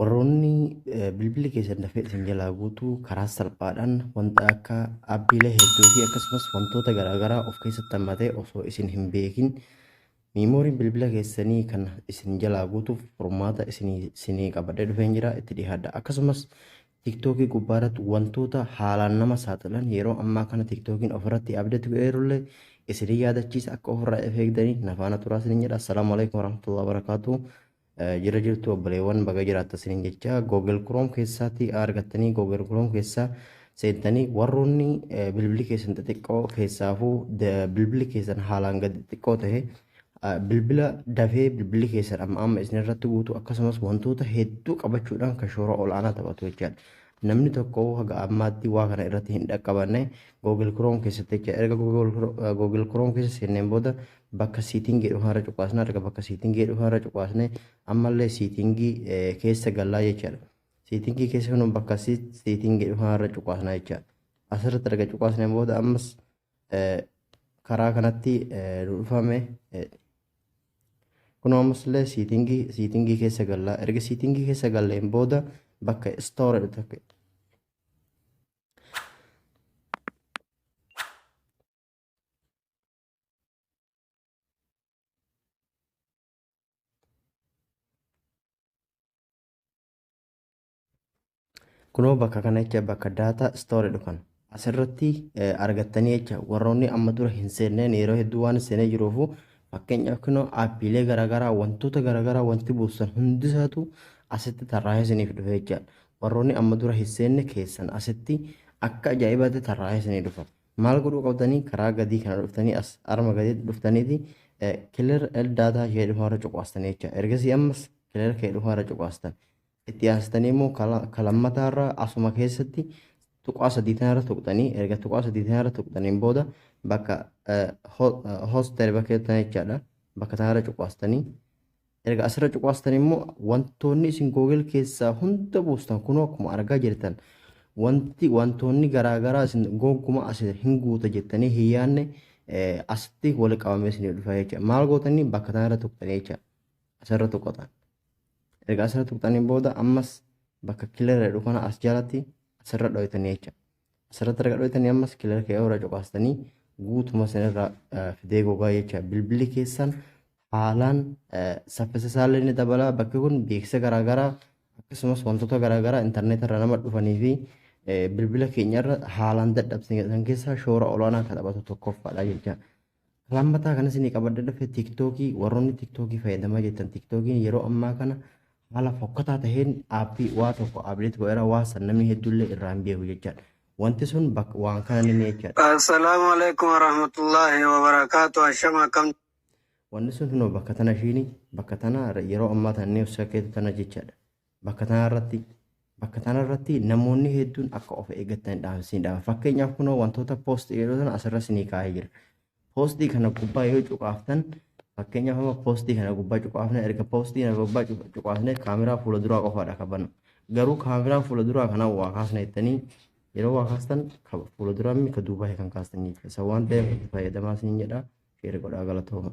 Warroonni bilbilli keessan dafee isin jalaa guutuu karaa salphaadhaan wanta akka aappiilee hedduu fi akkasumas wantoota garaagaraa of keessatti hammatee osoo isin hin beekin miimooriin bilbila keessanii kan isin jalaa guutuuf furmaata isinii qabadhee dhufeen jira itti dhiyaadha. Akkasumas TikTokii gubbaarratti wantoota haalaan nama saaxilan yeroo ammaa kana TikTokiin ofirratti abdatu godheerullee isinii yaadachiisa akka ofirraa of eegdanii nafaana turaa isiniin jedha. Assalaamu alaikum warahmatullahi wabarakatuh. Jira jirtu obboleewwan baga jiraatta isiniin jecha Google Chrome keessaatti argattanii Google Chrome keessa seentanii warroonni bilbilli keessan xixiqqoo keessaafuu bilbilli keessan haalaan gadi xixiqqoo ta'e bilbila dafee bilbilli keessan amma amma isin irratti guutu akkasumas wantoota hedduu qabachuudhaan kan shoora olaanaa taphatu jechaadha. Namni tokko haga ammaatti waa kana irratti hin dhaqqabanne Google Chrome keessatti jecha erga Google Chrome keessa seenneen booda bakka siitingii dhufaarra cuqaasna erga bakka siitingii dhufaarra cuqaasne ammallee siitingii keessa gallaa jechaadha. Siitingii keessa kun bakka siitingii dhufaarra cuqaasna jechaadha. Asirratti erga cuqaasneen booda ammas karaa kanatti dhufame kun ammas illee siitingii keessa gallaa erga siitingii keessa galleen booda bakka istoor jedhu Kunoo bakka kana jecha bakka daataa istoor jedhu kana asirratti argattanii jecha warroonni amma dura hin seenneen yeroo hedduu waan seenee jiruufu fakkeenyaaf kunoo aappiilee garaagaraa wantoota garaagaraa wanti buusan hundisaatu asitti tarraa'ee isiniif dhufe jechaadha. Warroonni amma dura hin seenne keessan asitti akka ajaa'ibaatti tarraa'ee isinii dhufa. Maal godhuu qabdanii karaa gadii kana dhuftanii as arma gadiitti dhuftaniiti clear data ishee dhufaarra cuqaastanii jecha. Ergasii ammas clear kee dhufaarra cuqaastan. Itti aansitanii immoo kalammataarra asuma keessatti tuqaa sadii tanarra tuqxanii erga tuqaa sadii tanarra tuqxaniin booda bakka hoster bakka jettan jechaadha. Bakka tanarra cuqaastanii erga asirra cuqaastan immoo wantoonni isin Google keessaa hunda buustan kunoo akkuma argaa jirtan wanti wantoonni garaagaraa isin gonkumaa as hin guuta jettanii hin yaadne asitti wal qabamee isinii dhufa jecha. Maal gootanii bakka tanarra tuqxanii jecha asirra tuqatan. Erga asirra tuqxaniin booda ammas bakka clear jedhu kana as jalatti asirra dhoytanii jecha. Asirratti erga dhoytanii ammas clear kee irra cuqaastanii guutuma sanirra fidee gogaa jecha. Bilbilli keessan haalaan saffisa isaallee ni dabala. Bakki kun beeksisa garaagaraa akkasumas wantoota garaagaraa intarneetarra irra nama dhufanii fi bilbila keenyarra haalaan dadhabsiisan keessaa shoora olaanaa kan taphatu tokkoffaadha jecha. Lammataa kanas ni qabadhe dhufe TikTokii warroonni TikTokii fayyadamaa jirtan TikTokiin yeroo ammaa kana haala fokkataa taheen aappii waa tokko update godheera waa san namni hedduullee irraa hin beeku jechaadha. Wanti sun bakka waan kana ni jechaadha. Assalaamu alaikum warahmatullahi wabarakatuh. Ashama akkam Wanni sun kunoo bakka tana ishiini bakka tana yeroo ammaa tana inni keetu tana jechaadha. Bakka tana irratti bakka tana irratti namoonni hedduun akka of eeggatan dhaamsiin dhaama. Fakkeenyaaf kunoo wantoota poostii yeroo sana asirra isinii kaa'ee jira. Poostii kana gubbaa yoo cuqaaftan fakkeenyaaf amma poostii kana gubbaa cuqaafne erga poostii kana gubbaa cuqaafne kaameraa fuula duraa qofaadha kan banu. Garuu kaameraa fuula duraa kana waa kaasna jettanii yeroo waa kaastan fuula duraa mi ka duubaa kan kaastan jechuudha. Isa waan ta'eef itti fayyadamaa isin jedha. Share godhaa galatooma.